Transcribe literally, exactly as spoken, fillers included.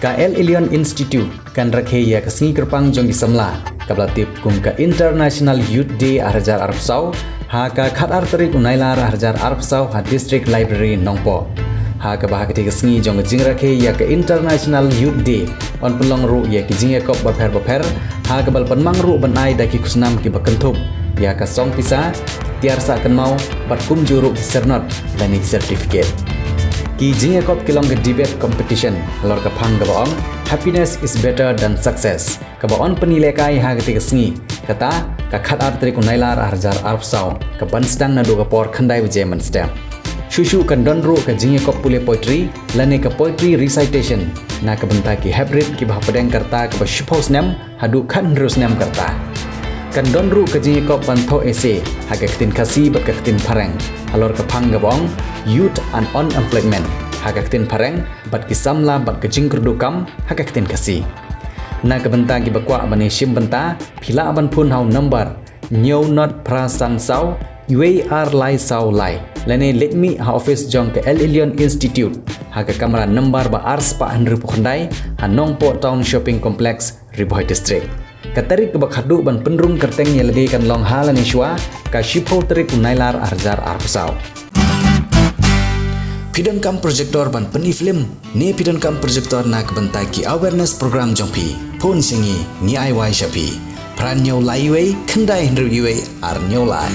Ka El Elyon Institute kan rakhe ïa ka sngi kyrpang jong ki samla kaba la tip kum ka International Youth Day ar hajar arphew saw ha ka khatar tarik u Naiïlar ar hajar arphew saw ha District Library Nongpoh. Ha kaba ha katei ka sngi jong ka jingrakhe ïa ka International Youth Day yn pynlong ruh ïa ki jingïakop bapher bapher ha kaba la pynmang ruh ban ai da ki khusnam kiba kynthup ïa ka song pisa, tiar sah kynmaw bad kumjuh ruh ki syrnod lane ki certificate. Ki jingïakop ki long ka debate competition halor ka phang kaba ong Happiness is better than success, kaba yn pynïalehkai ha katei ka sngi, kata ka khatar tarik u Naiïlar ar hajar arphew saw, kaban sdang naduh ka por khyndai baje mynstep. Shuh shuh kan don ruh ka jingïakop pule poetry lane ka poetry recitation na ka bynta ki heprit kiba hapdeng ka rta kaba shiphew snem haduh khathynriew snem ka rta. Kan don ruh ka jingïakop ban thoh essay ha ka ktien Khasi bad ka ktien Phareng halor ka phang kaba ong Youth and Unemployment ha ka ktien Phareng bad ki samla bad ka jingkyrduh kam ha ka ktien Khasi. Na ka bynta kiba kwah ban ïashim bynta, phi lah ban phone ha u number hynñiew not phra san saw wei ar lai saw lai lane leit mih ha office jong ka El Elyon Institute ha ka kamra number ba ar spah hynriewphew khyndai ha Nongpoh Town Shopping Complex, Ri Bhoi District. Ka tarik kaba khatduh ban pynrung kyrteng ïa lade kan long ha lane shuwa ka shiphew tarik u Naiïlar ar hajar arphew saw. Phi donkam projector ban pyni film ne phi donkam projector na ka bynta ki awareness program jong phi? Phone sha ngi, ngi ai wai sha phi. Phra hynñiew lai wei khyndai hynriew wei ar hynñiew lai.